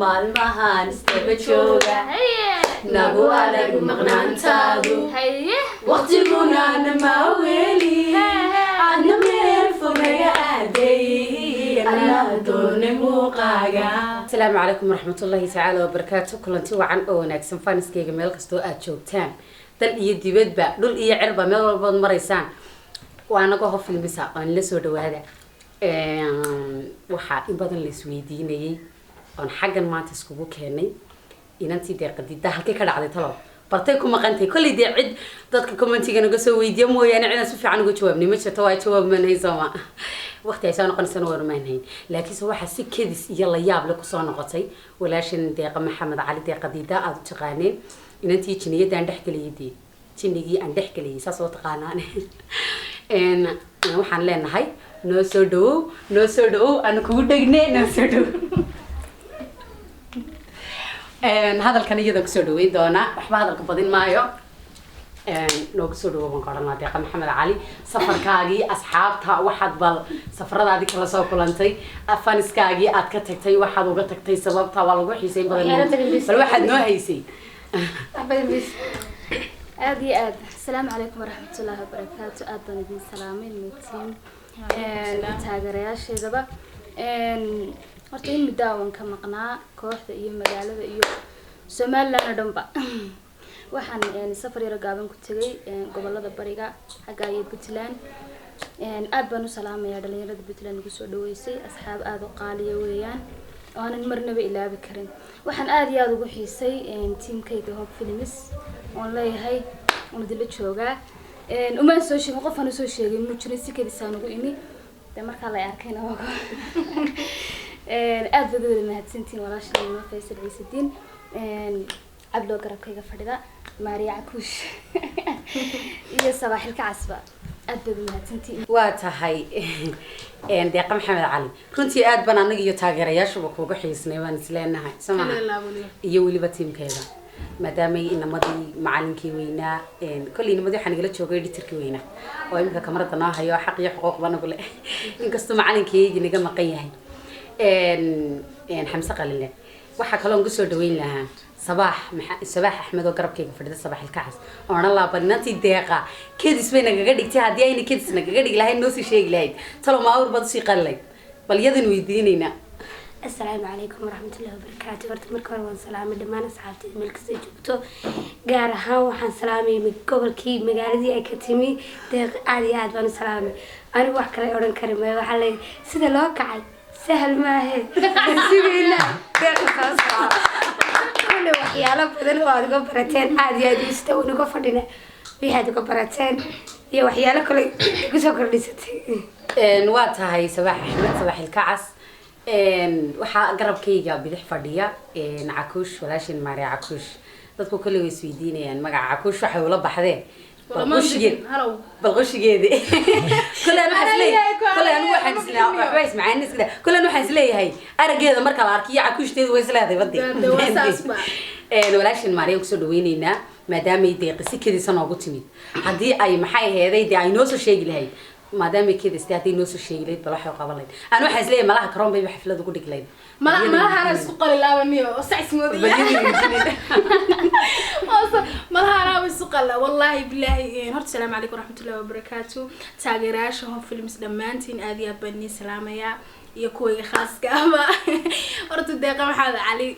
Maalmahan istaba jooga, nagu adag maqnaantaadu, waqtiguna nama weli, adna meel fogaga aaday, anaa doone muuqaaga. Asalaamu calaykum waraxmatullaahi tacaala wabarakaatu. Kulanti wacan oo wanaagsan, fanskayga meel kastoo aad joogtaan, dal iyo dibadba, dhul iyo cirba, meel walbaad maraysaan, waa naga Hob Films oon la soo dhawaada. Waxaa in badan la isweydiinayay oon xaggan maanta iskugu keenay inantii Deeqadida. Halkay ka dhacday talo bartay ku maqantay? Kolley dee cid dadka commentiga naga soo weydiiya mooyaane, cidaan si fiican uga jawaabnay ma jirto. Waa jawaab maan sooma, waqti ay soo noqonaysana waanu maan hayn, laakiinse waxaa si kedis iyo la yaab le kusoo noqotay walaashan Deeqa Maxamed Cali, Deeqadida aada u taqaaneen, inantii jiniyadda aan dhex geliyay, dee jinnigii aan dhex geliyay saas oo taqaanaan. Waxaan leenahay noo soo dhawow, noo soo dhawow, aanu kugu dhegne, noo soo dhawow. Hadalkan iyada kusoo dhaweyn doonaa, waxba hadalka badin maayo. Noogu soo dhawow baan ka odhan lahaa Deeqa Maxamed Cali. Safarkaagii, asxaabta waxaad bal safaradaadii kala soo kulantay, fanskaagii aad ka tagtay, waxaad uga tagtay, sababta waa lagu xiiseyn badan, bal waxaad noo haysay. Aada iyo aad. Asalaamu calaykum waraxmatullaahi wabarakaatu. Aad baan idin salaamay mutiin taageerayaasheedaba. Horta in muddo waan ka maqnaa kooxda iyo magaalada iyo Somaliland oo dhanba. Waxaan safar yaro gaaban ku tegay gobolada bariga, xagga iyo Puntland. Aad baan u salaamayaa dhalinyarada Puntland igu soo dhaweysay, asxaab aada u qaaliya weeyaan oo aanan marnaba ilaabi karin. Waxaan aada iyo aada ugu xiisay tiimkayga Hob Films oon leeyahay oon idinla joogaa. Umaan soo sheegin, qofaan usoo sheegay muu jirin, si kedisaan ugu imi de markaa la arkayna. Aad baad wada mahadsantihiin. Walaasha Faysal Ciisediin Cabdoo garabkayga fadhida, Maariya Cakuush iyo Sabaaxilka Casba, aad baad u mahadsantihiin. Waa tahay Deeqa Maxamed Cali, runtii aad baan anaga iyo taageerayaashuba kuuga xiisnay baan isleenahay, soo maha? Iyo weliba tiimkeeda, maadaamay inamadii macalinkii weynaa, kolley inamadii waxaa nagala joogay editorkii weynaa oo iminka kamarada noo hayo, xaq iyo xuquuq ba nagu leh, inkastoo macalinkeygii naga maqan yahay, Xamse Qalinle. Waxaa kaloo ugu soo dhaweyn lahaa Sabaax, Sabaax Axmed oo garabkayga fadhida, Sabaax Ilkacas, oo odhan lahaa badinantii Deeqa kedis bay nagaga dhigtay. Haddii ayna kedis nagaga dhigi lahayn, noo sii sheegi lahayd, talo maawur baad usii qali lahayd? Bal yadan weydiinaynaa. Asalaamu calaykum waraxmatullahi wabarakaatu. Horta marka hore waan salaamay dhammaan asxaabtayda meel kasta joogto, gaar ahaan waxaan salaamay gobolkii, magaaladii ay ka timi Deeq. Aada iyo aad baan u salaamay. Anigu wax kale odhan kari maayo. Waxaa leeyahay sida loo kacay sahal maahe, sugayna Deeqa soo soco. Kulle waxyaalo badan oo aad uga barateen aada iyo aad usta unaga fadhina, wixii aad uga barateen iyo waxyaalo kale kusoo kordhisatay. Waa tahay Sabaax Axmed, Sabaax Ilkacas. Waxaa garabkayga bidix fadhiya Cakuush, walaashin Maariya Cakuush. Dadku kolley way isweydiinayaan magaca Cakuush waxay ula baxdeen. Bal qushigeedi kolley anu waxaan isleeyahay, kolley anigu waxaan isleeyahay waxba ismacaan iska, kolley anu waxaan isleeyahay araggeeda marka la arkiyo cakuushteedu way isleedahay badi. Walaashin Maariya kusoo dhaweyneynaa, maadaamay Deeqi si kedisa noogu timid. Haddii ay maxay aheeday dee ay noo soo sheegi lahayd, maadaama kedistay, hadday noo soo sheegi lahayd, bal waxay qaban lahayd. Anu waxaan isleeyahay malaha karoon bayba xaflad ugu dhig lahayd. Malahana isku qali laabaniyo oo sac ismoodaya, malahana isku qala, wallahi billahi. Horta asalaamu calaykum waraxmatullahi wabarakaatu. Taageerayaasha Hob Films dhammaantiin aad iyo aad baan idiin salaamayaa, iyo kuwayga khaaska ahba. Horta Deeqa Maxamed Cali,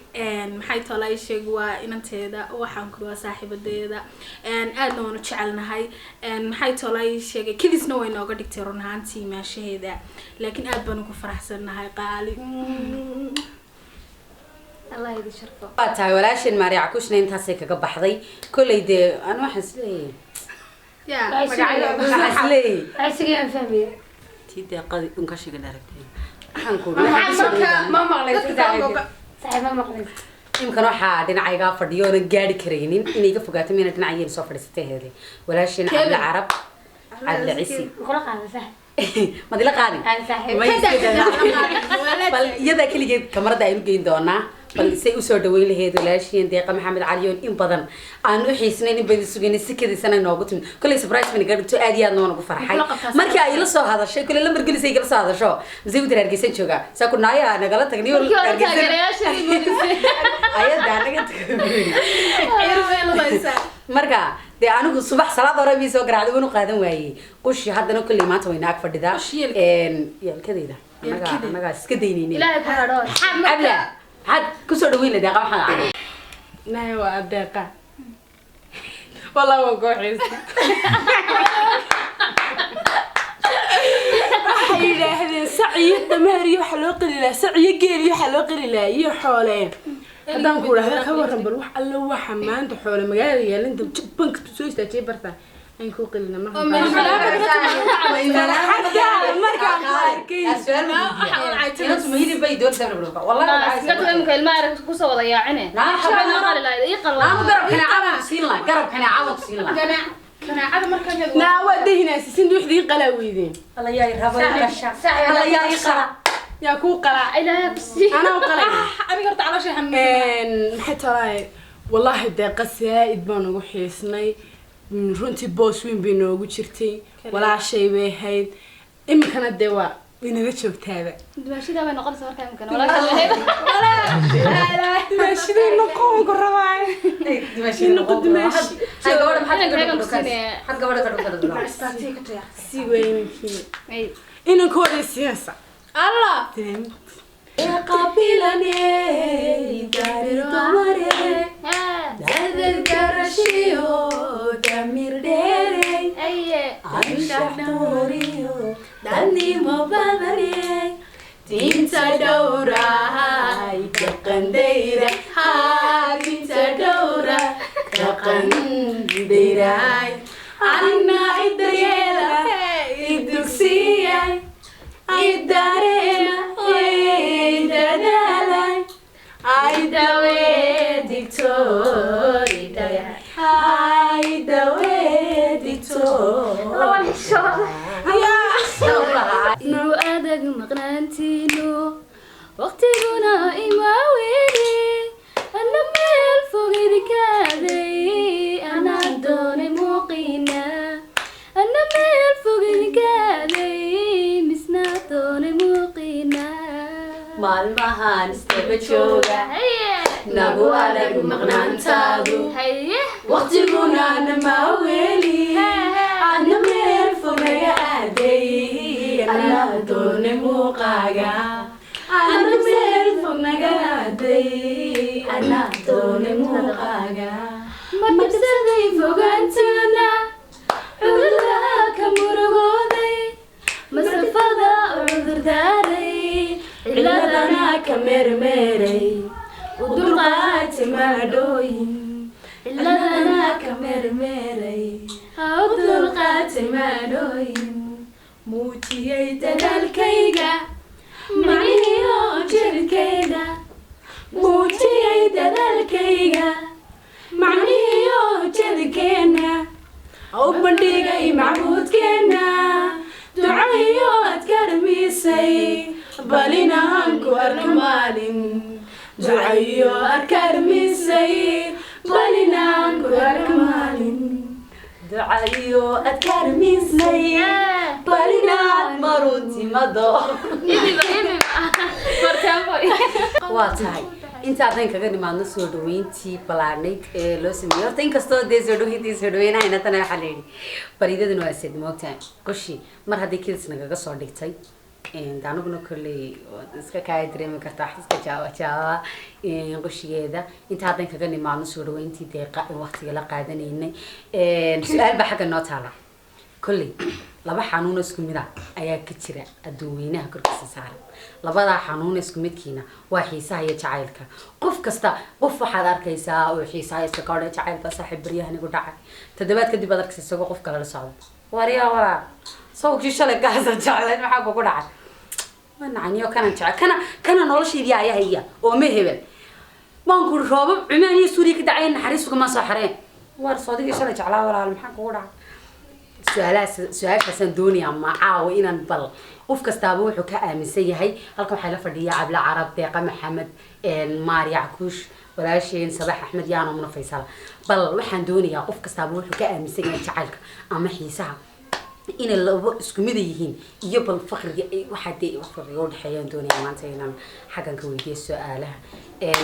maxay tolay sheeg, waa inanteeda, waxaan kuri waa saaxiibadeeda, aadna waanu jecelnahay. Maxay tolay sheegay, kadisna way nooga dhigtay run ahaantii maashaheeda, laakiin aad baan ugu faraxsannahay qaali. Allah idin sharfo. Waa tahay walaashin Maariya Cakuushna intaasay kaga baxday. Kolley dee anu waxaan isleeyahay ya waxaan isleeyahay waxay sugayaan fahmaya. Tii Deeqadii dhunkashiga dharagtay waxaan ku Ma maqlaysa saaxiib? Saaxiib, ma maqlaysa? Imkan waxaa dhinacaygaa fadhiyo oonan gaari karaynin inay iga fogaato mayna dhinacayeen soo fadhiisatay heeday walaashin Cable Carab, Cable Cisi. Kula qaada saaxiib. Madila qaadin. Aan saaxiib. May iska daa. Bal iyadaa keligeed kamarada aynu geyn doonaa. Bal say usoo dhaweyn lahayd walaashiin Deeqa Maxamed Caliyoon in badan aan u xiisnayn, in badan sugaynay, sikadiisana noogu timid. Kolley surprise baan iga dhigto, aad iyo aad noona ugu farxay Kula qabtaa. Markii ay ila soo hadashay. Kolley lambar gelisay igala soo hadasho, mise u Hargeysan joogaa saa ku naaya nagala tagnay. Markii hore taageerayaasha moodisay. Ayada naga tagay. Cirbay. Marka dee anigu subax salaad hore bii soo garaacday, waanu qaadan waayey qushi. Haddana kolley maanta wayna ag fadhidaa. Qushi yeelka. Yeelkadeyda annaga. Yeelkadeyda. Annagaa iska daynayne. Ilaahay ku hadho. Cabla, maxaad kusoo dhaweyn la Deeqa maxamed Cali? Nahay waa adeeqa, wallah waan koo xiisa. Waxay yidhaahdeen sac iyo dameer iyo waxaa loo qali lahaa, sac iyo geel iyo waxaa loo qali lahaa iyo xoole. Haddaan ku idhaahda ka waran, bal wax allo waxa maanta xoole magaalada yaalinta banka soo istaajiyay barta aan kuu qalina markaan ku arkay. Inantu bay doonaysaa wallahi. Dadka imika ilmaha arag kusoo wada yaacine. Naa, xabad. Waxaan qali lahayd ii qal. Naamu garabkana caawan ku siin lahaa, garabkana caawan ku siin lahaa. Kanaacada markaan Naa waa dahinaasi sin duuxdii qalaa weydeen. Alla yaa i raba i qasha, alla yaa i qala. Yaa kuu qalaa? Ilaahay ku sii. Anaa u qalay. Aniga horta caloosha xanuunsan. Maxay tahay, wallaahi Deeqa saa'id baan ugu xiisnay. Runtii boos weyn bay noogu jirtay, walaashay bay ahayd, iminkana dee waa inala joogtaaba. Dumaashidaa bay noqonaysaa markaa imikana walaasha lahayd. Dimaashiday noqon ku rabaa. Noqo dimaashi. Hay gabadha, maxaad Inanka ka hegan ku dhukan? siinaya. Maxaad gabadha ka dhukan? Si weynkiin Ay. inankooda siyaasa. Allah. Qabilaney gaari dumare. Ah, Dadad garashiyo damir dheerey. aye. Anshax dooriyo dadnimo badaney, diinta dhowrahay dhaqan dayra, haa diinta dhowra dhaqan dayraay, anna idaryeela idugsiya idareema idadaalay ay dawe digtoori, ay dawe digtoori. Nagu adag maqnaantiinu, waqtiguna ima weli, ana meel fog idinkaaday, anaa doonay muuqiina, ana meel fog idinkaaday, misna doonay muuqiina. Maalmahan istaba jooga. Haye. Nagu adag maqnaantaadu. Haye. Waqtiguna nama weli, adna meel fogaga aaday, anaa doonay muuqaaga, adna meel fog naga aaday, anaa doonay muuqaaga. Ma dhibsaday fogaantiina, cudurdaa ka murugooday, masafada cudurdaaray, ciladana ka mermeeray, u dulqaati maadhooyin, ciladana ka mermeeray, u u dulqaati maadhooyin, muujiyey dadaalkayga macnihiyo jirkayga, muujiyey dadaalkayga macnihiyo jidkeena, u bandhigay macbuudkeena, ducayo adkarmisay, bal inaan ku arko maalin, ducayo adkarmisay, bal inaan ku arko maalin, ducayo adkarmisay, bal inaad maruntimado. Ibiba ibiba martaabo. Waa tahay, inta haddaan kaga nimaadno soo dhaweyntii balaanayd ee loo sameeyey. Horta inkastoo dee soo dhaweyntii soo dhaweynahayna, tana waxaa la yidhi baridaduna waa sid moogtahay qoshi. Mar haddii kids nagaga soo dhigtay de aniguna kolley waad iska kaaya dareemi kartaa wax iska jaawa jaawa qoshigeeda. Inta haddaan kaga nimaadno soo dhaweyntii Deeqa in waqtiga la qaadanaynay, su-aal baa xagga noo taala. Kolley laba xanuun oo isku mid ah ayaa ka jira adduun weynaha korkiisa saaran. Labadaa xanuun isku midkiina waa xiisaha iyo jacaylka. Qof kasta, qof waxaad arkaysaa oo xiisaha iska kaodha, jacayl baa saaxiib baryahan igu dhacay. Toddobaad kadib baad arkaysa isagoo qof kale la socda. Waryaa walaa, sawkii shalay kaasa jeclayn, maxaa kugu dhacay? Ma nacaniyo kanan jecel, kana noloshaydii ayaa haya oo ma hebel baan kuri. Roobab Cumaan iyo Suuriya ka dhacaya naxariis ugama soo xareen. Waar soodigii shalay jeclaa walaal, maxaa kugu dhacay? Su-aalahaas, su-aashaasaan doonayaa macaawo inaan bal qof kastaaba wuxuu ka aaminsan yahay. Halkan waxaa la fadhiya Cabla Carab, Deeqa Maxamed, Maariya Cakuush, walaasheen Sabax Axmed, yaana Muna Faysal. Bal waxaan doonayaa qof kastaaba wuxuu ka aaminsan yahay jacaylka ama xiisaha inay labo isku mid yihiin, iyo bal faqriga waxaa dee farqiga u dhexeeyaan doonaya maanta inaan xaggan ka weydiiyo su-aalaha.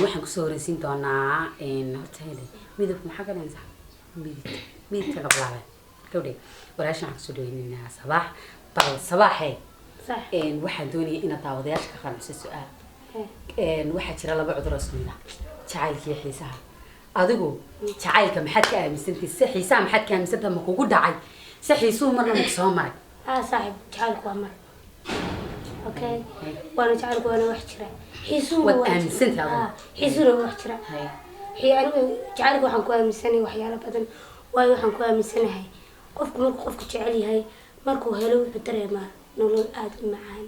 Waxaan kusoo horeysiin doonaa horta hele midabka maxaa ka dhanaysaa, midig midigta ka bilaabay gabdhe. Walaashan waxaan kusoo dhaweynaynaa Sabaax. Bal Sabaaxee, waxaan doonaya inaad daawadayaasha ka qanciso su-aal. Waxaa jira laba cudur oo isku mid ah, jacaylka iyo xiisaha. Adigu jacaylka maxaad ka aaminsantahay? Se xiisaha maxaad ka aaminsantahay? Ma kugu dhacay? Se xiisuhu marna maku soo maray? Ah saaxiib, jacaylku waa mar, okay, waana jacaylku waana wax jira, xiisuhu Waad aaminsantahay adigu? Xiisuhuna waa wax jira. Anigu jacaylka waxaan ku aaminsanahay waxyaalo badan, waayo waxaan ku aaminsanahay qofku markuu qofku jecel yahay, markuu helo, wuxuu dareemaa nolol aada u macaan,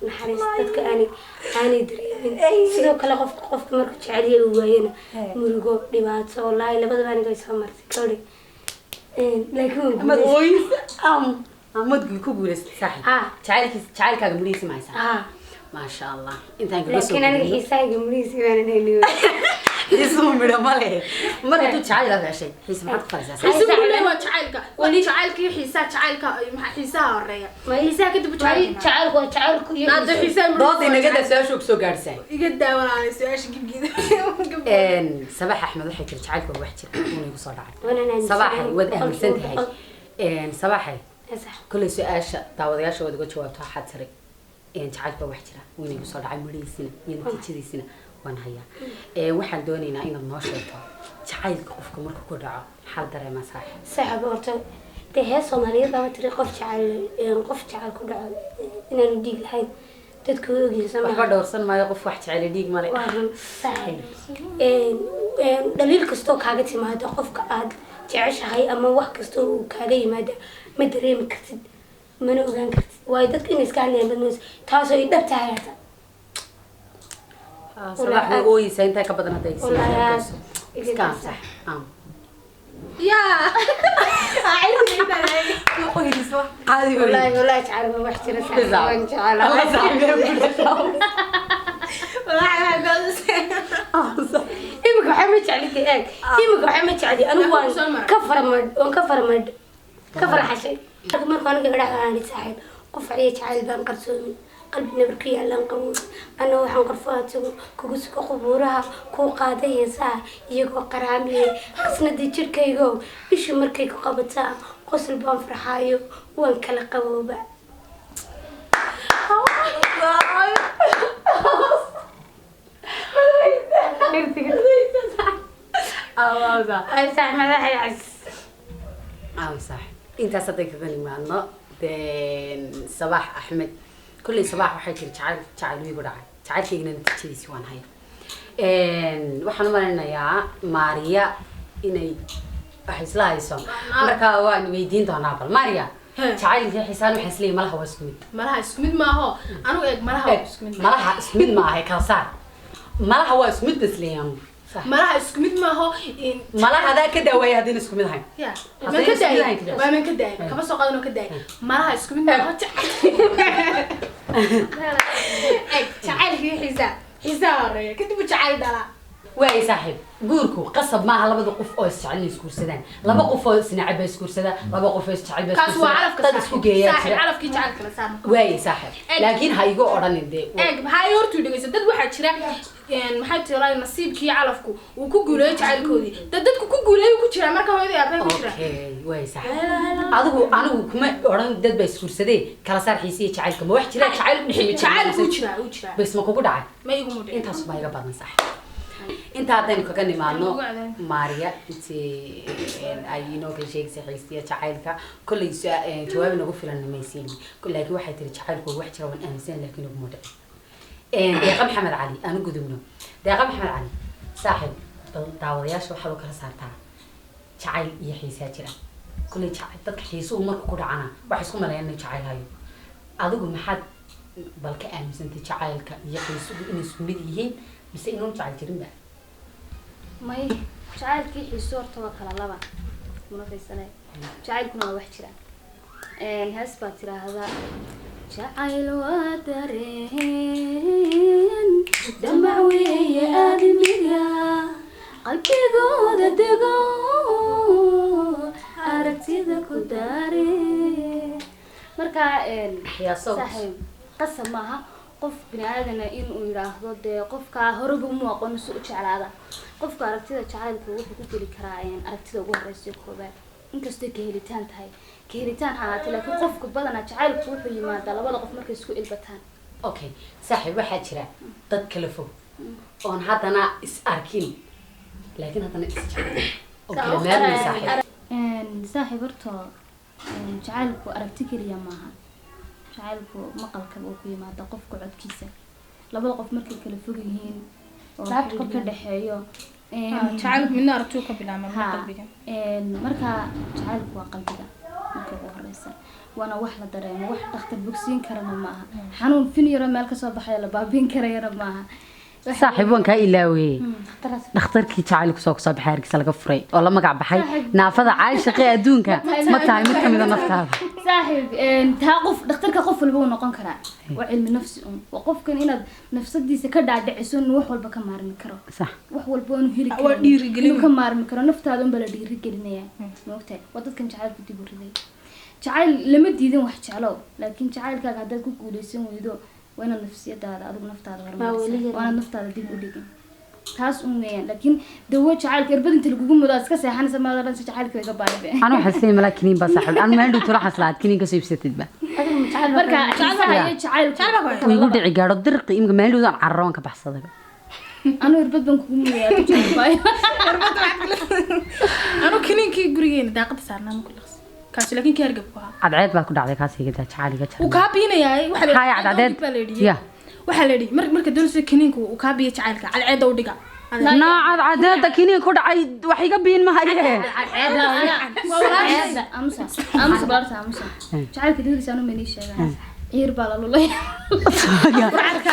naxariis dadka aanay dareemin. Sidoo kale qofka markuu jecel yahay uu waayana, murugo, dhibaato. Wallaahi labadaba aniga way soo martay gabadhi, laakiin waan Amad guulaystay. Ooyis amad ku guulaystay saaxiib. Jacaylkiis, jacaylkaaga mudhihiisa ma haysaa? Ah. Maasha Allah, intaan kaga soo Laakiin aniga gudubno. Xiisahayga mudhihiisa baanan haynin. Xiisuhu midho ma leh. Mar hadduu jacayl aad heshay, xiis maxaad ku falaysaa? Xiisuhu leeyahay waa jacaylka, waa jacaylka iyo xiisaha. Jacaylka maxaa xiisaha horeeya, xiisaha kadib jacaylka. Jacaylku waa jacaylku iyo Hadda xiisaha Dood inaga daa, su-aasha ku soo gaadhsay. Iga daa walaalay su-aasha gibgida. Sabax Axmed waxay tiri jacaylku waa wax jira, uuna igu soo dhacay. Waanaan aaminsanahay. Sabaxay, waad aaminsan 100%. tahay Sabaxay? Sax. Kolley su-aasha daawadayaasha waad uga jawaabto. Waxaad tiri jacaylku waa wax jira, wuuna igu soo dhacay, midhihiisina iyo natiijadiisina waan hayaa. Waxaan doonaynaa inaad noo sheegto jacaylka qofka markuu ku dhaco maxaa la dareemaa, saaxib? Saaxib, horta dee hees Soomaaliyeed baaba tiri qof jacayl, qof jacayl ku dhaco inaanu dhiig lahayn, dadku way ogyihiin, soo Waxba maaha? dhowrsan maayo qof wax jecel, dhiig male. Waa run saaxib. Dhaliil kastoo kaaga timaado qofka aad jeceshahay ama wax kastoo uu kaaga yimaado, ma dareemi kartid mana ogaan kartid, waayo dadku inay iska hadlayaan bad moodaysa, taasoo ay dhab tahay hata. Sabax way ooyeysaa intaa ka badan hadday Wallaahi aad. iska ansax am. Yaa. Caadi. Wallaahi wallaahi jacayl waa wax jira saaxib, waan jecelahay. Imika waxaa ma jecli de, eeg, imika waxaa ma jecli anigu. Waan ka farmadh, waan ka farmadh, ka farxashay marka aniga idhaa aan saaxiib qof aciya jacayl baan qarsoomin, qalbi nabar ku yaalaan qaboon, anna waxaan qorfaa tago kugu sugo qubuuraha kuu qaaday heesaha iyagoo qaraamiye qasnadii jirkaygo, bishu markay ku qabataa qosol baan farxaayo, waan kala qabooba. Ay saaxiib, madaxay cas. Sax, intaas hadday kaga nimaadno Sabax Axmed, kolley Sabax waxay tiri jacayl, jacayl wiigu dhacay, jacaylkaygana natiijadiisi waan haya. Waxaan u malaynayaa Maariya inay wax isla hayso, marka waan weydiin doonaa. Bal Maariya, jacaylkii xiisaan waxaan isleeyahay malaha waa isku mid. Malaha isku mid maaho, anigu eeg, malaha waa isku mid maaho. Malaha isku mid maaha, kala saar. Malaha waa isku mid bas leeyahay. Sax. Malaha isku mid maaho. Malaha adaa ka daawaaya haddayna isku mid ahayn. Ya. Haddayna Man ka isku mid daayay ahayn tiraa. Waa man ka daayay, kaba soo qaadan oo ka daayay. Malaha isku mid maaho. Eeg, jacaylkii xiisaha, xiisaha horeeya kadib uu jacayl dhalaa. Waay saaxiib, guurku qasab maaha labada qof oo isjecel inay isguursadaan. Laba qof oo isnacab baa isguursada, laba qof oo isjecel baa Kaas waa isguursada, calafka. Dad isku geeyaa saaxiib, jira. Calafkii jacaylkala saar. Waay saaxiib, laakiin ha igu odhanin dee. Eeg, maxaa ay hortuu dhegeyso, dad waxaa jira maxay tiraa, nasiibkii calafku uu ku guuleeyo jacaylkoodii, dad dadku ku guuleeyo ku jira, marka hooyadii aabahay ku jira. Okay, waay saaxiib, adigu anigu kuma odhan dad baa isguursadee kala saar xiisiya jacaylka. Ma wax jira jacayl dhexi ma jiro? Jacayl wuu jiraa, wuu jiraa. Bas ma kugu dhacay? Ma igu mudhin. Intaas baa iga badan saaxiib. Intaa haddaynu kaga nimaadno Ugu cadayn. Maariya intii ay inoo kala sheegaysay xiisiya jacaylka, kolley jawaab inagu filan maysiin, laakiin waxay tiri jacaylku wax jira, waan aaminsan, laakiin uguma dhicin. Deeqa Maxamed Cali aanu gudubno. Deeqa Maxamed Cali, saaxiib, bal daawadayaasha waxaad u kala saartaa jacayl iyo xiisaa jira. Kolley jacayl dadka xiisuhu marku ku dhacana waxay isku maleeyaan inuu jacayl hayo. Adigu maxaad bal ka aaminsantay jacaylka iyo xiisuhu inay isku mid yihiin mise inuun jacayl jirinba? May, jacaylkii xiiso horta waa kala laba, muna faysane. Jacaylkuna waa wax jira. Hees baa tiraahdaa jacayl waa dareen damac weeye aadmiga qalbigooda dego aragtida ku daare. Marka Yaa sawt. Saaxiib, qasab maaha qof bini aadana inuu yidhaahdo dee qofkaa horeba mu aqoon si u jeclaada. Qofka aragtida jacaylka wuxuu ku geli karaa aragtida ugu horeysa koobaad, inkastoo ka helitaan tahay, ka helitaan ha ahaatee, laakiin qofka badanaa jacaylku wuxuu yimaadaa labada qof markay isku ilbataan. Okay saaxiib, waxaa jira dad kala fog oon haddana is arkin, laakiin haddana is jecel oo kala maarmay, saaxiib. Saaxiib, horta jacaylku aragti keliya maaha. Jacaylku maqalka uu ku yimaada qofka codkiisa, labada qof markay kala fog yihiin oo xiriir ka dhexeeyo. Jacaylku midna aragtuu ka bilaabma, midna qalbiga. Marka jacaylku waa qalbiga marka ugu horeysa, waana wax la dareemo, wax dhakhtar bogsiin karana maaha, xanuun fin yaro meel kasoo baxaya la baabiin karayana maaha. Saaxiib, waan kaa ilaaweyey dhakhtarkii jacaylku soo kusoo baxay Hargeysa laga furay oo la magac baxay naafada caashaqee adduunka. Ma tahay mid kamida naftaada? Saaxiib, taa qof dhakhtarka qof walba uu noqon karaa. Waa cilmi nafsi un, waa qofkan inaad nafsadiisa ka dhaadhiciso inuu wax walba ka maarmi karo, wax walba inuu heli karo, Waa dhiirigelin. inuu ka maarmi karo. Naftaada unbaa la dhiirigelinaya, maogtahay? Waa dadkan jacaylku dib u riday. Jacayl lama diidin, wax jeclow, laakiin jacaylkaaga haddaad ku guuleysan weydo, waa inaad nafsiyadaada adigu naftaada hormarisa, waa inaad naftaada dib u dhigin. Taas un weeyaan. Laakiin dawo jacaylka irbad inta lagugu mudo aad iska seexanaysa maada dhan si jacaylka iga baadhibe. Anu waxaan isleeyahay malaa kiniin baa, saaxiib. Anu maalin dhow tolo waxaan islahaa kiniin kasoo iibsatidba. Marka xiisaha iyo jacaylku Wuu igu dhici gaadho dirqi imika maalin dhowdaan cararo waan ka baxsaday. Anu irbad baan kugu mudayaa ku jecel. Anu kiniinkii gurigeena daaqada saarnaa ma ku liqs kaasi, laakiin kii hargabku ahaa. Cadceed baa ku dhacday kaas iga daa jacaylga Wuu jecel. kaa biinayaa waxa la Haya, cadceed. baa la yidhi. Ya. Waxaa la yidhi marka doonaysa kiniinku uu kaa biyo jacaylka, cadceedda u dhiga. Noocaad cadceedda kiniin ku dhacay wax iga biin mahaye. Amusa, amusa, baarta amusa. Jacaylka dawdiisa anu manii sheegaa, ciir baa la lulay.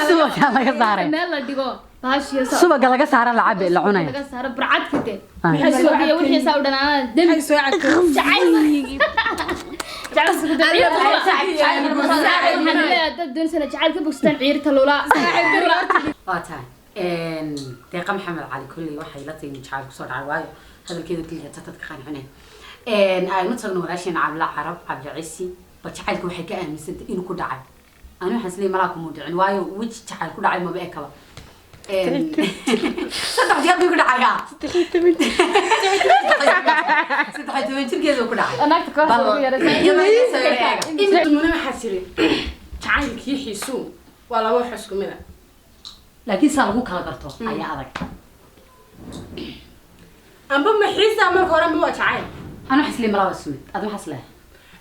Subaga laga saaray. Meel la dhigo baashiyo Subaga laga saara la cabe la cunaya. Laga saaro burcadka de wixii wixii saa u dhanaanada demi. Waxay soo cabto. Dad doonsana jacayl ka bogsataan ciirta lula. Waa tahay Deeqa Maxamed Cali. Kolley waxay la tahay inuu jacayl kusoo dhacay, waayo hadalkeeda keliya ta dadka qaancinay. Aynu tagno walaasheen Cabla Carab Cabdi Cisi. Bal jacaylka waxay ka aaminsantay inuu ku dhacay. Ani waxaan isleeyahay malaa kumuu dhicin, waayo weji jacayl ku dhacay maba ekaba. 3 jeer buu ku dhacayaa, 13 jirkeedu ku dhacay. Naagta kooxda ugu yaraysa. Muna waxaa tiri jacaylkii xiisuu waa laba wax isku mid ah. Laakiin saa lagu kala garto ayaa adag. Amba ma xiisaa marka hore amba waa jacayl. Ani waxaan isleeyahay malaa waa isku mid. Adi maxaa isleeyahay?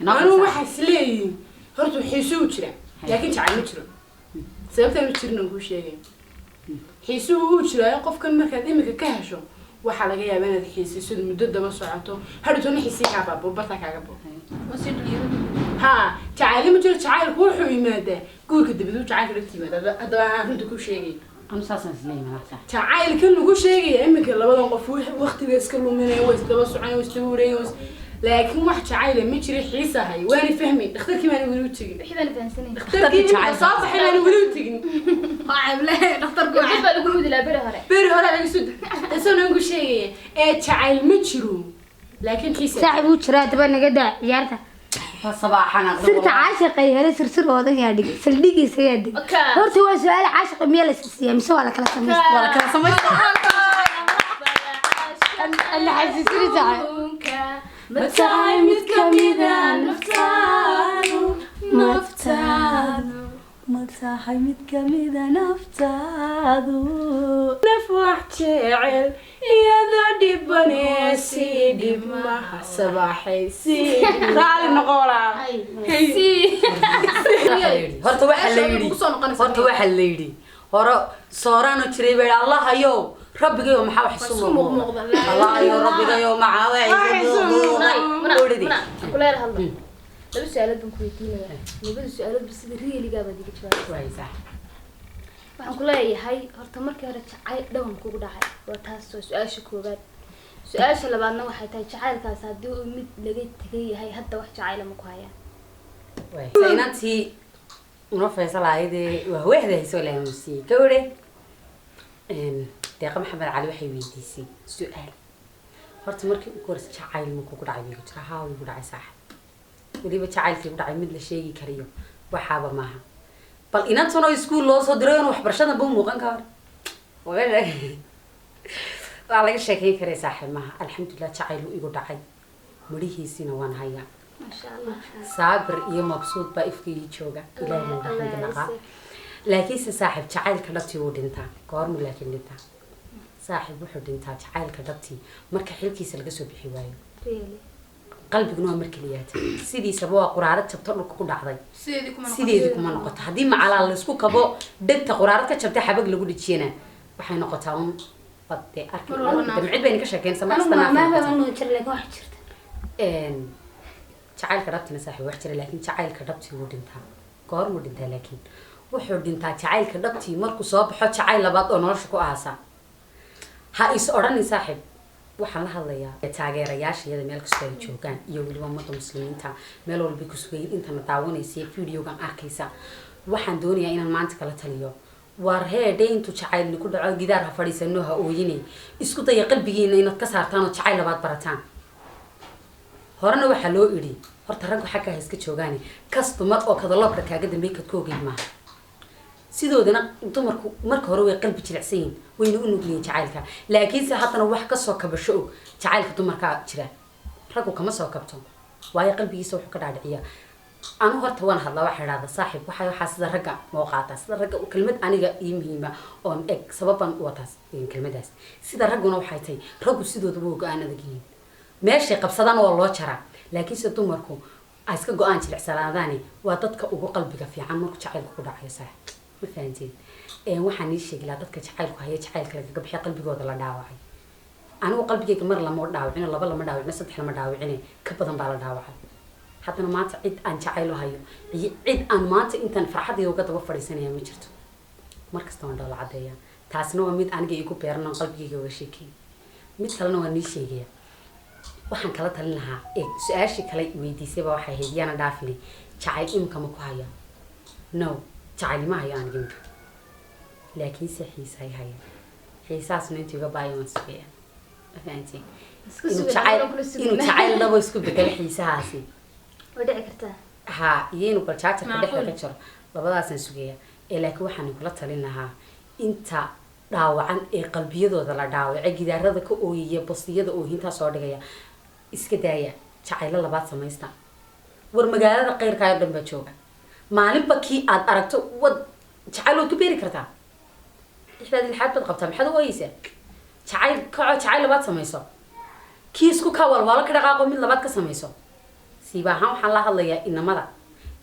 Anigu waxaa isleeyihiin horta xiisuu jira, laakiin jacayl ma jiro. Sababtaan u jirin aan kuu sheegay: xiisuhu wuu jiraayo, qofkan markaad imika ka hesho waxaa laga yaabaa inaad xiisiso muddo daba socoto, hadhowtona xiisii kaa baabo, bartaa kaaga bo. Ha, jacayl ma jiro. Jacaylku wuxuu yimaadaa guurka dabaduu jacaylka dhagta yimaada. Haddaba aan runta kuu sheegay, Anu saasaan isleeyahay malaa sax. Jacaylkan lagu sheegaya iminka labadan qof waqtiga iska luminaya, way isdaba soconaya, way isdaba wareegaya, laakiin wax jacayla ma jira. Xiisahay waana fahmay, dhakhtarkii baana weli u tegin. Wixii baan fahansanay. Dhakhtarkii iminka soo baxay baana weli u tegin. Dhakhtarku Irbad baa lagu mudi lahaa beri hore. Beri hore laga soo isagoo nagu sheegaya ee jacayl ma jiro, laakiin xiisa. Saaxiib, wuu jiraa. Daba naga daa ciyaarta. Sabaaxana. Sirta caashiqa hele sirsir oodan yaa dhig saldhigiisa yaa dhig. Horta waa su-aal: caashiqa miyaa la sirsiiyaa mise waa la kala samaystaa? Waa la kala samaysta. Alla xasuusini tahay. Ma tahay mid kamida naftaadu, naftaadu? Ma tahay mid kamida naftaadu? Naf wax jecel iyada dhibane sii dhib maha sabaaxay sii raali noqolaa. Horta waxaa la yidhi, horta waxaa la yidhi hore sooraano jiray baa yidhi, Allahayow rabbigayo maxaa wax isu muuqmuuqda, Allahayow rabbigayo maxaa wax isu muuqmuuqda. Kuleer hadlo. Laba su-aalood baan ku weydiinayaa, labada su-aaloodba sida reeligaa baad iga jawaabay. Waxaan ku leeyahay horta markii hore jacayl dhawan kugu dhacay, waa taas, waa su-aasha koowaad. Su-aasha labaadna waxay tahay jacaylkaas haddii uu mid laga tegay yahay, hadda wax jacayla ma ku hayaan? Inantii una Faysalaayadee waa hawahda haysoo la aamusiyey gawre. Deeqa Maxamed Cali waxay weydiisay su-aal. Horta markii ugu horreysay jacayl ma kugu dhacay? Wiigu jira, haa, wiigu dhacay saaxib. Weliba jacaylkii ku dhacay mid la sheegi kariyo waxaaba maaha. Bal inantanoo iskuul loo soo diray oon waxbarashadan ba u muuqan ka hor waa laga sheekeyn karay saaxiib maaha. Alxamdulilah, jacayl uu igu dhacay, midhihiisiina waan hayaa. Maasha Allah. Saabir iyo mabsuud baa ifka ii jooga, ilaahay baan Allah naqaa. yasir. Laakiinse saaxiib, jacaylka dhabtii wuu dhintaa. Goormu laakiin dhintaa saaxiib? Wuxuu dhintaa jacaylka dhabtii marka xilkiisa laga soo bixi waayo. Really? Qalbiguna waa marka liyaata, sidiisaba waa quraarad jabto dhulka ku dhacday. Sideedii kuma noqon. Sideedii kuma noqoto. Haddii macalaa laysku kabo dhegta, quraarad ka jabtay xabag lagu dhijiyana, waxay noqotaa un bad dee arki. Mar walba naaf. Damcid bayna ka sheekeyn. Anigu maamaha baan noo jira, laakiin wax jirta. Jacaylka dhabtina saaxiib wax jira, laakiin jacaylka dhabtii wuu dhintaa. Goormuu dhintaa? Laakiin wuxuu dhintaa jacaylka dhabtii markuu soo baxo jacayl labaad oo nolosha ku aasa. Ha is odhanin saaxiib. Waxaan la hadlayaa taageerayaasha iyada meel kastoo ay joogaan iyo weliba ummadda muslimiinta meel walbay ku sugayin, intana daawanaysa iyo videogan arkaysa. Waxaan doonayaa inaan maanta kala taliyo. Waar heedhe, intuu jacaylni ku dhaco gidaar ha fadhiisano, ha ooyine. Isku daya qalbigiina inaad ka saartaan oo jacayl labaad barataan. Horena waxaa loo idhi, horta raggu xagga ha iska joogaane, kastumar oo kadaloobka kaaga dambeey kad ka ogeyd maaha. Sidoodana dumarku marka hore way qalbi jilicsan yihiin, wayna u nugliyiin jacaylka, laakiinse haddana wax kasoo kabasho og jacaylka dumarkaa jira, raggu kama soo kabto, waayo qalbigiisa wuxuu ka dhaadhiciyaa. Anu horta waan hadlaa, waxaa idhahda saaxiib, waxaa sida ragga moo qaataa, sida ragga kelmad aniga ii muhiima oon eg sababan u wataas kelmadaas. Sida ragguna waxay tahay, raggu sidooda waa go-aan adag yihiin, meeshay qabsadaan waa loo jaraa, laakiinse dumarku ay iska go-aan jilicsanaadaani waa dadka ugu qalbiga fiican markuu jacaylku ku dhacayo. Saaxiib, ma fahanteen? Waxaan ii sheegi lahaa dadka jacaylku haya, jacaylka lagaga bixiya, qalbigooda la dhaawacay. Anigu qalbigayga mar lama dhaawicino, laba lama dhaawicino, saddex lama dhaawicine, ka badan baa la dhaawacay. Haddana maanta cid aan jacayl u hayo iyo cid aan maanta intaan farxadayda uga daba fadhiisanaya ma jirto. Mar kasta waan dhoola caddeeya. Taasina waa mid aniga igu beeran oon qalbigayga uga sheekay. Mid kalena waa nii sheegaya. Waxaan kala talin lahaa ee su-aashii kale i weydiisay baa waxay ahayd, yaana dhaafine, jacayl imika ma ku haya? No, jacayl ima hayo aniga imika, laakiinse xiisaay haya. Xiisahaasna intuu iga baayo waan sugaya. Ma fahanteen? Isku Inuu sugin, jacayl anagoo kula sugin. Inuu jacayl dhabo isku bedelo xiisahaasi. Way dhici kartaa. Ha, iyo inuu bal jaajarka dhexda ka Macquul. jaro, labadaasaan sugaya. Ee laakiin waxaan kula talin lahaa inta dhaawacan ee qalbiyadooda la dhaawacay, gidaarada ka ooyaya, bastiyada oohintaa soo dhigaya, iska daaya, jacaylo labaad samaysta. War magaalada qeyrkaayo dhan baa jooga. Maalinba kii aad aragto wad jacayl waad ku beeri kartaa. Lixdaad lixaad baad qabtaa, maxaad u ooyeysaa? Jacayl kaco, jacayl labaad samayso. Kii isku kaa walwaalo ka dhaqaaqo, mid labaad ka samayso. Siiba ahaan waxaan la hadlayaa inamada.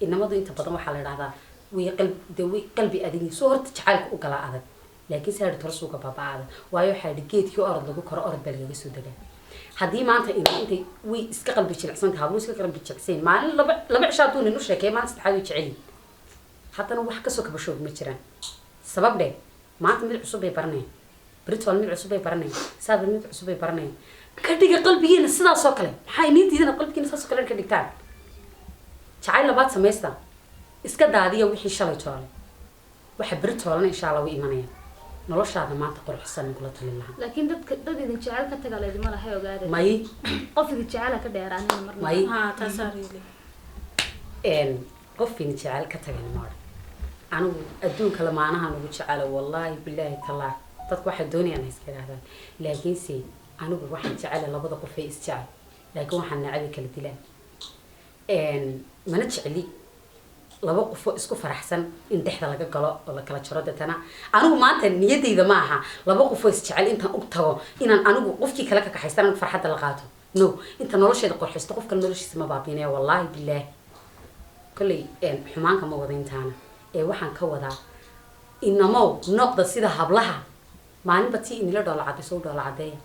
Inamadu inta badan waxaa la idhahdaa way qalbi de, way qalbi adag yihiin. Soo horta jacaylka u galaa adag, laakiin saa hore suuga baabaa adag, waayo waxaa yidhi geedkii orod lagu koro orod baa lagaga soo degaa. Haddii maanta intay way iska qalbi jilicsan tahay, hablu iska qalbi jilicsan, maalin laba laba cisho hadduu nin u sheekeeyo, maalin saddexaad way jecel yihiin. Haddana wax kasoo kabashoog ma jiraan. Sabab dheh, maanta mid cusub bay baranayaan, britol mid cusub bay baranayaan, saaba mid cusub bay baranayaan. Ka dhiga qalbigiina sidaas oo kale. Maxaa iniin diidana qalbigiina saas oo kale ka dhigtaan? Jacayl labaad samaysta, iska daadiya wixii shalay toole, waxa beri toolana insha Allah way imanayaan. Noloshaada maanta quruxsan kula talin lahaa. Laakiin dadka dad idin jecel ka taga laydima lahay, ogaada. May. Qof idin jecel ha ka dheeraanina marna. May. Ha, taasaa really. Qofin jecel ka tagana ma odhan. Anigu adduunka lamaanahan ugu jecelo, wallaahi bilaahi tallaahi, dadku waxay doonayaan ha iska yidhahdaan, laakiinse anigu waxaan jecela labada qof ee isjecel, laakiin waxaan nacabay kala dilaan. Mana jecli laba qofoo isku faraxsan in dhexda laga galo oo la kala jaro. Deetana anigu maanta niyadayda ma aha laba qofoo isjecel intaan og tago inaan anigu qofkii kale ka kaxaystan, anigu farxadda la qaato. No, inta nolosheeda qorxisto qof kale noloshiisa ma baabiinaya, wallaahi bilaahi. Kolley xumaanka ma wada intaana ee waxaan ka wadaa, inamow noqda sida hablaha, maalinba tii inila dhoola cadayso u dhoola cadeeya,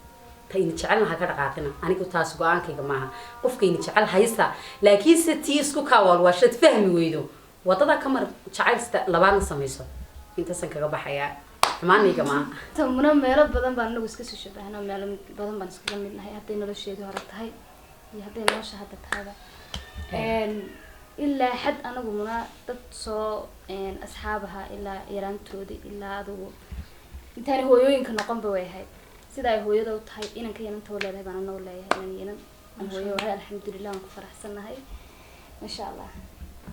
ta ini jecelna ha ka dhaqaaqina. Anigu taas go-aankayga maaha. Qofka ini jecel haysta, laakiinse tii isku kaawaalwaashad fahmi weydo, wadada ka mar, jacayl sida labaadna samayso. Intaasaan kaga baxayaa, xumaanayga maaha. Tamuna meelo badan baan anagu iska soo shabahnaa, meelo badan baan iskaga mid nahay, hadday nolosheedii hore tahay iyo hadday nolosha hadda tahayba. Ilaa xad anagu muna dad soo asxaabaha ilaa yaraantoodii, ilaa adigu intaanay hooyooyinka noqonba way ahayd. Sida ay hooyada u tahay inanka inanta u leedahay baan ana u leeyahay inan inan aan hooyo wahay. Alxamdulilah, waan ku faraxsannahay, masha Allah.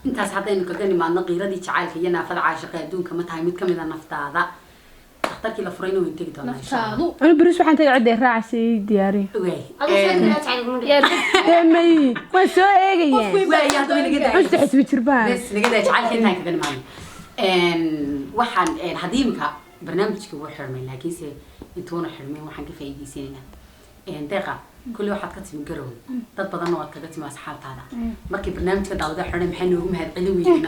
Intaas haddaynu kaga nimaadno qiiradii jacaylka iyo naafada caashiqa adduunka, ma tahay mid kamid a naftaada dhakhtarkii la furayna wayn tegi doonaa, insha Allah. Naftaadu. Anu beris waxaan tagay cidday raacsi ii diyaariyo. Waay. Adigu sheekada jacayl kuma dhicin. Dee may waan soo eegayaa. Waay, haddaba naga daa. Cunta xisbi jirbaan. Bes, naga daa jacaylka intaan kaga nimaadno. Waxaan haddii imika barnaamijka wuu xirmay, laakiinse intuuna xirmay waxaan ka faa'iidaysanaynaa Deeqa. Kulli waxaad ka timi Garowe, dad badanna waad kaga timi asxaabtaada. Markii barnaamijka daawada xidhay, maxay noogu mahadcelin weydeen?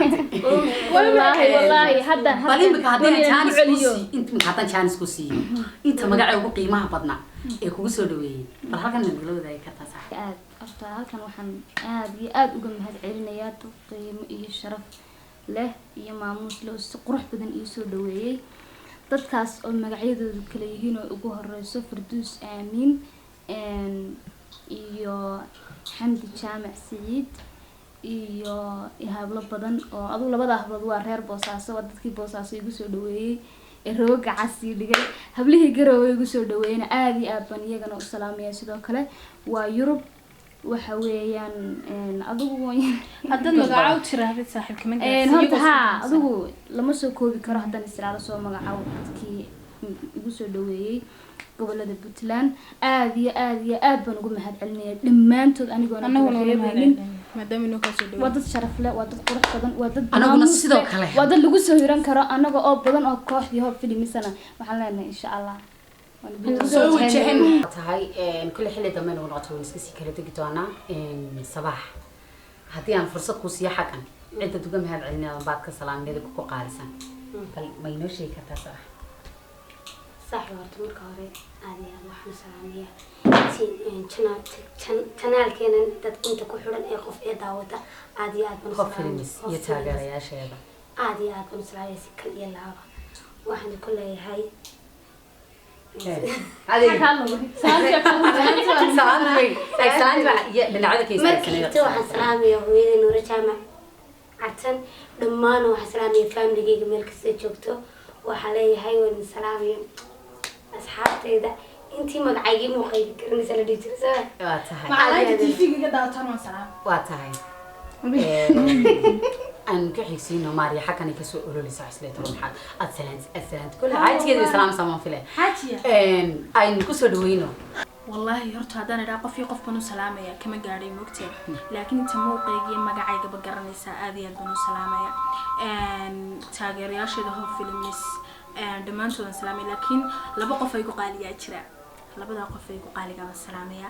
Wallaahi, wallaahi, hadda Bal imika haddii aan doonaya chance ku ku celiyo. sii inta imika haddaan chance ku siiyo, inta magacay ugu qiimaha badnaa ee kugu soo dhaweeyey, bal halkan nagala wadaagi kartaa, sax? Aad horta halkan waxaan aad iyo aada uga mahad celinayaa dad qiimo iyo sharaf leh iyo maamuus leh oo si qurux badan ii soo dhaweeyey, dadkaas oo magacyadoodu kala yihiin oo ugu horeyso Farduus Aamiin iyo Xamdi Jaamac Siciid iyo hablo badan oo adugu labada hablood waa reer Boosaaso, waa dadkii Boosaaso igu soo dhaweeyey ee rooga casii dhigay. Hablihii Garowe igu soo dhaweeyena aada iyo aad baan iyagana u salaamaya. Sidoo kale waa Yurub, waxa weeyaan adigu Haddaad magacaw tirahdid, saaxiibka ma Horta haa, adigu lama soo koobi karo haddaan istiraado soo magacaabo dadkii igu soo dhaweeyey gobolada Puntland. Aada iyo aada iyo aad baan ugu mahad celinaya dhammaantood anigoona Annaguna kala wala reebeynin. Maadaama inoo kaa soo Waa dhaweeyey. dad sharaf leh, waa dad qurux badan, waa dad Anaguna maamuus sidoo leh, kale. waa dad lagu soo hiran karo. Anaga oo badan oo kooxdii Hob Filmisana waxaan leenahay, insha Allah waan idin Soo wajahan. Tahay kulle xilli dambe nagu noqoto, waan iska sii kala tegi doonaa. Sabaax, haddii aan fursad ku siiyo xaggan, cidda uga mahad celinaya baad ka salaamnida ku qaalisan, bal ma inoo sheegi kartaa, Sabaax? Saaxiib, horta marka hore aad iyo aad waxaan u salaamayaa channelkeena dad inta ku xidhan ee qof ee daawata, aad iyo aad baan u Hob salaamaya. Films Hob iyo Films. taageerayaasheeda. Aad iyo aad baan u salaamaya si kal iyo laaba. Waxaan ku leeyahay Marka xigta waxaan salaamaya hooyaday Nuuro Jaamac Cartan. Dhammaan waxaan salaamaya familigeyga meel kasta joogto. Waxaa leeyahay waan idin salaamaya, asxaabtayda intii magacaygii muuqayga garanaysa la dhihi jiray soo. Waa tahay. Macalaynta TV-ga daawatan waan salaam. Waa tahay. Aan ku xigsiino Maariya, xaggan ay kasoo ololeysa isleeto. Maxaad aad salaant aad salaant kulle caadkeeda way salaam samaan file. Xaajiya. Aynu kusoo dhaweyno. Wallaahi horta haddaan idhaa qof iyo qof baan u salaamaya kama gaadhay, moogtee, laakiin inta muuqayga iyo magacaygaba garanaysaa aad iyo aad baan u salaamaya. Taageerayaasheeda Hob Films dhammaantoodan salaamaya, laakiin laba qof ay ku qaaliyaa jira. Labadaa qof ay ku qaaligaa baan salaamaya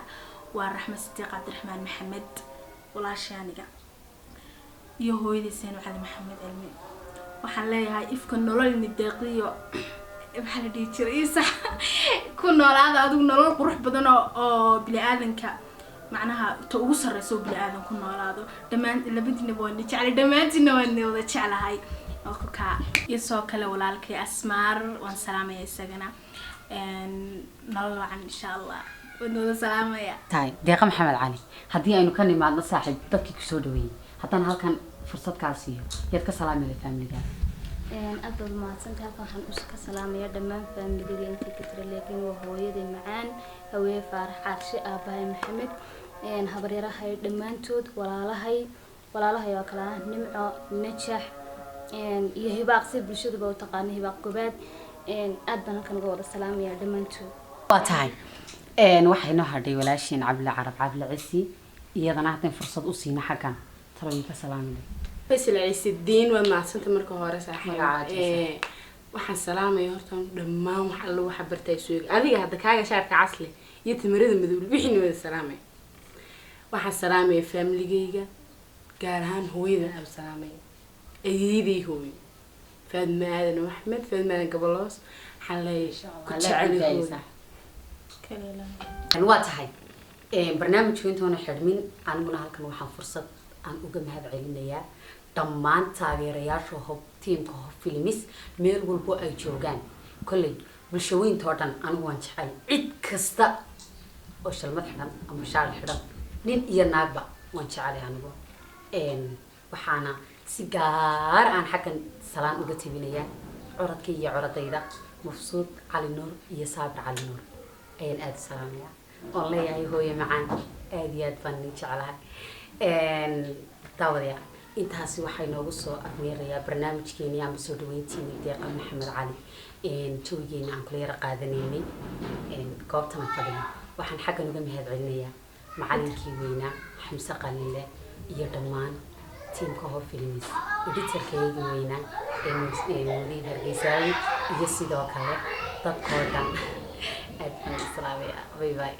waa Raxmed Sidiiq Cabdiraxmaan Maxamed, walaashay aniga, iyo hooyadii Seen Cali Maxamed Cilmi. Waxaan leeyahay ifka nolol nideeqiyo, maxaa la dhihi jiray, isax ku noolaada adigu nolol qurux badan oo bini aadanka, macnaha ta ugu sarreysa oo bini aadan ku noolaado. Dhammaan labadiinaba waan jeclay, dhammaantiina waan wada jeclahay. Oo ku kaa iyo soo kale walaalkay Asmaar waan salaamaya isagana. Nolol wacan, insha Allah, waan wada salaamaya. Tahay Deeqa Maxamed Cali, haddii aynu ka nimaadno saaxiib dadkii kusoo dhaweeyey, haddaan halkan fursad kaa siiyo, yaad ka salaami lahayd familigaa? Aad baad mahadsantahay. Halkan waxaan us ka salaamayaa dhammaan faamiligayga intii ka jira, laakiin waa hooyaday macaan Haweye Faarax Caarshe, aabahay Maxamed, habaryarahay dhammaantood, walaalahay, walaalahay oo kale ah Nimco, Najax iyo Hibaaq, si bulshaduba u taqaano Hibaaq Gobaad. Aad baan halkan uga wada salaamayaa dhammaantood. Waa tahay. Waxay noo hadhay walaashiin Cable Carab, Cable Cisi. Iyadana haddaan fursad u siino xaggan, talooyin ka salaami lahayd? Faysal Ciisidiin, waad mahadsanta marka hore saaxiib. Magacaada? Waxaan salaamaya horta dhammaan wax alla waxa bartay suuga adiga hadda kaaga shaarka casle iyo timirada madow wixiina wada salaamaya. Waxaan salaamaya faamiligeyga, gaar ahaan hooyada aan salaamaya, ayeeyaday hooyo Faadma Aadan Axmed, Faadma Aadan Gabaloos. Waxaan leeyahay ku jecel hooyo. Waa tahay. Barnaamijku intoona xidhmin, aniguna halkan waxaan fursad aan uga mahad celinayaa dhammaan taageerayaasha Hob tiimka Hob Films meel walbo ay joogaan. Kolley bulshooyinta oo dhan anigu waan jecel, cid kasta oo shalmad xidhan ama shaal xidhan, nin iyo naagba waan jecelay anigu. Waxaana si gaar aan xaggan salaan uga tabinayaa curadka iyo curadayda, Mafsuud Cali Nuur iyo Saabir Cali Nuur ayaan aada u salaamayaa, oon leeyahay hooye macaan, aada iyo aad baan idin jeclahay. Daawadayaal, intaasi waxay noogu soo afmeerayaa barnaamijkeeni ama soo dhaweyntiini Deeqa Maxamed Cali, jawigeena aan kula yara qaadanaynay goobtana fadhino. Waxaan xaggan uga mahad celinayaa macalinkii weynaa Xamse Qalinle iyo dhammaan tiimka Hoo Films, editorkaygii weynaa ee Mudiid Hargeysaawi iyo sidoo kale dadkoo dhan. Aad baan u salaamayaa. Bye bye.